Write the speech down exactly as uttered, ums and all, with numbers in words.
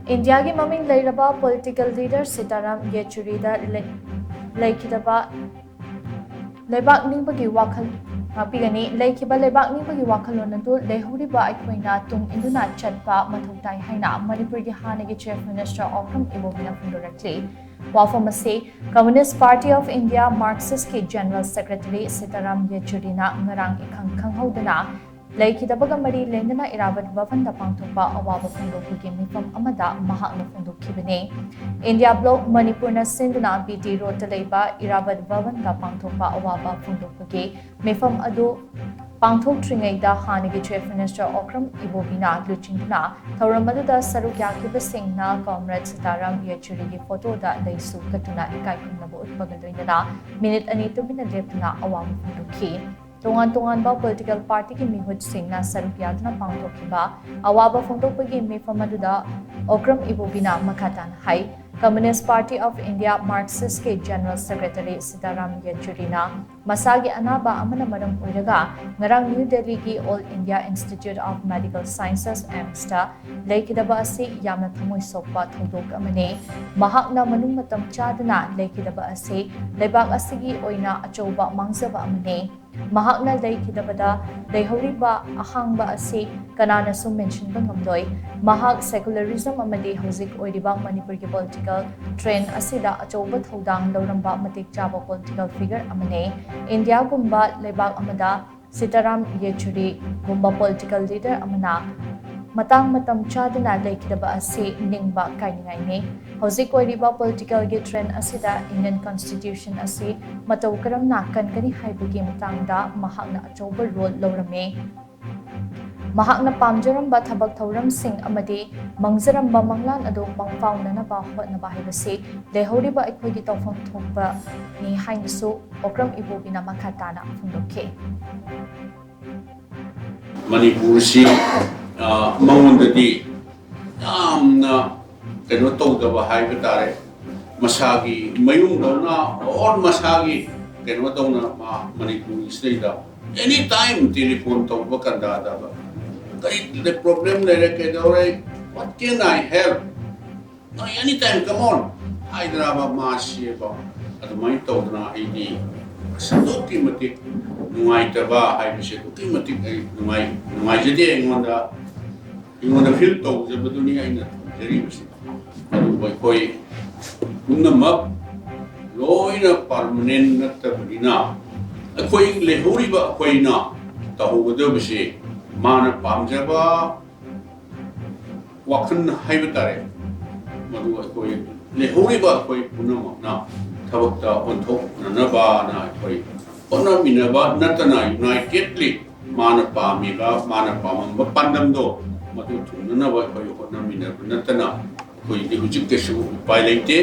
ꯏꯟꯗꯤꯌꯥꯒꯤ ꯃꯃꯤꯡ ꯂꯩꯔꯕ ꯄꯣꯂꯤꯇꯤꯀꯦꯜ ꯂꯤꯗꯔ ꯁꯤꯇꯥꯔꯥꯝ ꯌꯦꯆꯨꯔꯤꯗ ꯂꯩ-, ꯂꯩꯈꯤꯗꯕ ꯂꯩꯕꯥꯛ ꯅꯤꯡꯕꯒꯤ ꯋꯥꯈꯜ ꯉꯥꯛꯄꯤꯒꯅꯤ꯫ ꯂꯩꯈꯤꯕ ꯂꯩꯕꯥꯛ ꯅꯤꯡꯕꯒꯤ ꯋꯥꯈꯜꯂꯣꯟ ꯑꯗꯨ ꯂꯩꯍꯧꯔꯤꯕ ꯑꯩꯈꯣꯏꯅ ꯇꯨꯡ ꯏꯟꯗꯨꯅ ꯆꯠꯄ ꯃꯊꯧ ꯇꯥꯏ ꯍꯥꯏꯅ ꯃꯅꯤꯄꯨꯔꯒꯤ ꯍꯥꯟꯅꯒꯤ ꯆꯤꯐ ꯃꯤꯅꯤꯁꯇꯔ ꯑꯣꯀ꯭ꯔꯝ ꯏꯕꯣꯕꯤꯅ ꯐꯣꯡꯗꯣꯔꯛꯂꯤ꯫ ꯋꯥꯐꯝ ꯑꯁꯤ ꯀꯝꯃꯨꯅꯤꯁ꯭ꯠ ꯄꯥꯔꯇꯤ ꯑꯣꯐ ꯏꯟꯗꯤꯌꯥ ꯃꯥꯔꯛꯁꯤꯁ꯭ꯠꯀꯤ ꯖꯦꯅꯔꯦꯜ ꯁꯦꯀ꯭ꯔꯦꯇꯔꯤ ꯁꯤꯇꯥꯔꯥꯝ ꯌꯦꯆꯨꯔꯤꯅ ꯉꯔꯥꯡ ꯏꯈꯪ ꯈꯪꯍꯧꯗꯅ ꯂꯩꯈꯤꯗꯕꯒ ꯃꯔꯤ ꯂꯩꯅꯅ ꯏꯔꯥꯕꯠ ꯚꯕꯟꯗ ꯄꯥꯡꯊꯣꯛꯄ ꯑꯋꯥꯕ ꯐꯣꯡꯗꯣꯛꯄꯒꯤ ꯃꯤꯐꯝ ꯑꯃꯗ ꯃꯍꯥꯛꯅ ꯐꯣꯡꯗꯣꯛꯈꯤꯕꯅꯤ꯫ ꯏꯟꯗꯤꯌꯥ ꯕ꯭ꯂꯣꯛ ꯃꯅꯤꯄꯨꯔꯅ ꯁꯤꯟꯗꯨꯅ ꯕꯤ ꯇꯤ ꯔꯣꯗꯇ ꯂꯩꯕ ꯏꯔꯥꯕꯠ ꯚꯕꯟꯗ ꯄꯥꯡꯊꯣꯛꯄ ꯑꯋꯥꯕ ꯐꯣꯡꯗꯣꯛꯄꯒꯤ ꯃꯤꯐꯝ ꯑꯗꯨ ꯄꯥꯡꯊꯣꯛꯇ꯭ꯔꯤꯉꯩꯗ ꯍꯥꯟꯅꯒꯤ ꯆꯤꯐ ꯃꯤꯅꯤꯁꯇꯔ ꯑꯣꯀ꯭ꯔꯝ ꯏꯕꯣꯕꯤꯅ ꯂꯨꯆꯤꯡꯗꯨꯅ ꯊꯧꯔꯝ ꯑꯗꯨꯗ ꯁꯔꯨꯛ ꯌꯥꯈꯤꯕꯁꯤꯡꯅ ꯀꯣꯝꯔꯦꯗ ꯁꯤꯇꯥꯔꯥꯝ ꯌꯦꯆꯨꯔꯤꯒꯤ ꯐꯣꯇꯣꯗ ꯂꯩꯁꯨ ꯀꯠꯇꯨꯅ ꯏꯀꯥꯏ ꯈꯨꯝꯅꯕ ꯎꯠꯄꯒ ꯂꯣꯏꯅꯅ ꯃꯤꯅꯤꯠ ꯑꯅꯤ ꯇꯨꯃꯤꯟꯅ ꯂꯦꯞꯇꯨꯅ ꯑꯋꯥꯕ ꯐꯣꯡꯗꯣꯛꯈꯤ꯫ ꯇꯣꯉꯥꯟ ꯇꯣꯉꯥꯟꯕ ꯄꯣꯂꯤꯇꯤꯀꯦꯜ ꯄꯥꯔꯇꯤꯒꯤ ꯃꯤꯍꯨꯠꯁꯤꯡꯅ ꯁꯔꯨꯛ ꯌꯥꯗꯨꯅ ꯄꯥꯡꯊꯣꯛꯈꯤꯕ ꯑꯋꯥꯕ ꯐꯣꯡꯗꯣꯛꯄꯒꯤ ꯃꯤꯐꯝ ꯑꯗꯨꯗ ꯑꯣꯀ꯭ꯔꯝ ꯏꯕꯣꯕꯤꯅ ꯃꯈꯥ ꯇꯥꯅ ꯍꯥꯏ, ꯀꯝꯃꯨꯅꯤꯁ꯭ꯠ ꯄꯥꯔꯇꯤ ꯑꯣꯐ ꯏꯟꯗꯤꯌꯥ ꯃꯥꯔꯛꯁꯤꯁ꯭ꯠꯀꯤ ꯖꯦꯅꯔꯦꯜ ꯁꯦꯀ꯭ꯔꯦꯇꯔꯤ ꯁꯤꯇꯥꯔꯥꯝ ꯌꯦꯆꯨꯔꯤꯅ ꯃꯁꯥꯒꯤ ꯑꯅꯥꯕ ꯑꯃꯅ ꯃꯔꯝ ꯑꯣꯏꯔꯒ ꯉꯔꯥꯡ ꯅ꯭ꯌꯨ ꯗꯦꯜꯂꯤꯒꯤ all India institute of medical sciences, ꯑꯦꯝꯁꯇ ꯂꯩꯈꯤꯗꯕ ꯑꯁꯤ ꯌꯥꯝꯅ ꯊꯃꯣꯏ ꯁꯣꯛꯄ ꯊꯧꯗꯣꯛ ꯑꯃꯅꯤ꯫ ꯃꯍꯥꯛꯅ ꯃꯅꯨꯡ ꯃꯇꯝ ꯆꯥꯗꯅ ꯂꯩꯈꯤꯗꯕ ꯑꯁꯤ ꯂꯩꯕꯥꯛ ꯑꯁꯤꯒꯤ ꯑꯣꯏꯅ ꯑꯆꯧꯕ ꯃꯥꯡꯖꯕ ꯑꯃꯅꯤ꯫ ꯃꯍꯥꯛꯅ ꯂꯩꯈꯤꯗꯕꯗ ꯂꯩꯍꯧꯔꯤꯕ ꯑꯍꯥꯡꯕ ꯑꯁꯤ ꯀꯅꯥꯅꯁꯨ ꯃꯦꯟꯁꯤꯟꯕ ꯉꯝꯂꯣꯏ꯫ ꯃꯍꯥꯛ ꯁꯦꯀꯨꯂꯔꯤꯖꯝ ꯑꯃꯗꯤ ꯍꯧꯖꯤꯛ ꯑꯣꯏꯔꯤꯕ ꯃꯅꯤꯄꯨꯔꯒꯤ ꯄꯣꯂꯤꯇꯤꯀꯦꯜ ꯇ꯭ꯔꯦꯟ ꯑꯁꯤꯗ ꯑꯆꯧꯕ ꯊꯧꯗꯥꯡ ꯂꯧꯔꯝꯕ ꯃꯇꯤꯛ ꯆꯥꯕ ꯄꯣꯂꯤꯇꯤꯀꯦꯜ ꯐꯤꯒꯔ ꯑꯃꯅꯤ꯫ ꯏꯟꯗꯤꯌꯥꯒꯨꯝꯕ ꯂꯩꯕꯥꯛ ꯑꯃꯗ ꯁꯤꯇꯥꯔꯥꯝ ꯌꯦꯆꯨꯔꯤꯒꯨꯝꯕ ꯄꯣꯂꯤꯇꯤꯀꯦꯜ ꯂꯤꯗꯔ ꯑꯃꯅ ꯃꯇꯥꯡ ꯃꯇꯝ ꯆꯥꯗꯅ ꯂꯩꯈꯤꯗꯕ ꯑꯁꯤ ꯅꯤꯡꯕ ꯀꯥꯏꯅꯤꯡꯉꯥꯏꯅꯤ꯫ ꯍꯧꯖꯤꯛ ꯑꯣꯏꯔꯤꯕ ꯄꯣꯂꯤꯇꯤꯀꯦꯜꯒꯤ ꯇ꯭ꯔꯦꯟ ꯑꯁꯤꯗ ꯏꯟꯗꯤꯌꯟ ꯀꯟꯁꯇꯤꯇ꯭ꯌꯨꯁꯟ ꯑꯁꯤ ꯃꯇꯧ ꯀꯔꯝꯅ ꯀꯟꯒꯅꯤ ꯍꯥꯏꯕꯒꯤ ꯃꯇꯥꯡꯗ ꯃꯍꯥꯛꯅ ꯑꯆꯧꯕ ꯔꯣꯜ ꯂꯧꯔꯝꯃꯤ꯫ ꯃꯍꯥꯛꯅ ꯄꯥꯝꯖꯔꯝꯕ ꯊꯕꯛ ꯊꯧꯔꯝꯁꯤꯡ ꯑꯃꯗꯤ ꯃꯪꯖꯔꯝꯕ ꯃꯪꯂꯥꯟ ꯑꯗꯨ ꯃꯪꯐꯥꯎꯅꯅꯕ ꯍꯣꯠꯅꯕ ꯍꯥꯏꯕꯁꯤ ꯂꯩꯍꯧꯔꯤꯕ ꯑꯩꯈꯣꯏꯒꯤ ꯇꯧꯐꯝ ꯊꯣꯛꯄꯅꯤ ꯍꯥꯏꯅꯁꯨ ꯑꯣꯀ꯭ꯔꯝ ꯏꯕꯣꯕꯤꯅ ꯃꯈꯥ ꯇꯥꯅ ꯐꯣꯡꯗꯣꯛꯈꯤ꯫ ꯃꯅꯤꯄꯨꯔꯁꯤ, ꯑ, ꯃꯉꯣꯟꯗꯗꯤ ꯌꯥꯝꯅ ꯀꯩꯅꯣ ꯇꯧꯗꯕ ꯍꯥꯏꯕ ꯇꯥꯔꯦ, ꯃꯁꯥꯒꯤ ꯃꯌꯨꯝꯗꯧꯅ or ꯃꯁꯥꯒꯤ ꯀꯩꯅꯣ ꯇꯧꯅ ꯃꯥ ꯃꯅꯤꯄꯨꯔꯁꯤꯗꯩꯗ ꯑꯦꯅꯤ ꯇꯥꯏꯝ ꯇꯦꯂꯤꯐꯣꯟ ꯇꯧꯕ ꯀꯟꯗꯥꯗꯕ, "ꯀꯔꯤ ꯄ꯭ꯔꯣꯕ꯭ꯂꯦꯝ ꯂꯩꯔꯦ, ꯀꯩꯗꯧꯔꯦ, what can I help?" ꯅꯣꯏ ꯑꯦꯅꯤ ꯇꯥꯏꯝ ꯀꯝ ꯑꯣꯟ ꯍꯥꯏꯗ꯭ꯔꯕ ꯃꯥꯁꯤꯕ꯫ ꯑꯗꯨꯃꯥꯏꯅ ꯇꯧꯗꯅ ꯑꯩꯗꯤ ꯑꯁ ꯑꯗꯨꯛꯀꯤ ꯃꯇꯤꯛ ꯅꯨꯡꯉꯥꯏꯇꯕ ꯍꯥꯏꯕꯁꯦ ꯑꯗꯨꯛꯀꯤ ꯃꯇꯤꯛ ꯑꯩ ꯅꯨꯡꯉꯥꯏ ꯅꯨꯡꯉꯥꯏꯖꯗꯦ꯫ ꯑꯩꯉꯣꯟꯗ ꯑꯩꯉꯣꯟꯗ ꯐꯤꯜ ꯇꯧꯖꯕꯗꯨꯅꯤ ꯑꯩꯅ ꯇꯧꯖꯔꯤꯕꯁꯤ꯫ ꯑꯗꯨꯕꯨ ꯑꯩꯈꯣꯏ ꯄꯨꯝꯅꯃꯛ ꯂꯣꯏꯅ ꯄꯥꯔꯃꯅꯦꯟ ꯅꯠꯇꯕꯅꯤꯅ ꯑꯩꯈꯣꯏ ꯂꯩꯍꯧꯔꯤꯕ ꯑꯩꯈꯣꯏꯅ ꯇꯧꯍꯧꯒꯗꯕꯁꯦ ꯃꯥꯅ ꯄꯥꯝꯖꯕ ꯋꯥꯈꯜ ꯍꯥꯏꯕ ꯇꯥꯔꯦ꯫ ꯃꯗꯨ ꯑꯩꯈꯣꯏ ꯂꯩꯍꯧꯔꯤꯕ ꯑꯩꯈꯣꯏ ꯄꯨꯝꯅꯃꯛꯅ ꯊꯕꯛꯇ ꯑꯣꯟꯊꯣꯛꯅꯅꯕꯅ ꯑꯩꯈꯣꯏ ꯍꯣꯠꯅꯃꯤꯟꯅꯕ ꯅꯠꯇꯅ ꯌꯨꯅꯥꯏꯇꯦꯠꯂꯤ ꯃꯥꯅ ꯄꯥꯝꯃꯤꯕ ꯃꯥꯅ ꯄꯥꯝꯃꯝꯕ ꯄꯥꯟꯗꯝꯗꯣ ꯃꯗꯨ ꯊꯨꯡꯅꯅꯕ ꯑꯩꯈꯣꯏ ꯍꯣꯠꯅꯃꯤꯟꯅꯕ ꯅꯠꯇꯅ ꯑꯩꯈꯣꯏꯗꯤ ꯍꯧꯖꯤꯛ ꯀꯩꯁꯨ ꯎꯄꯥꯏ ꯂꯩꯇꯦ꯫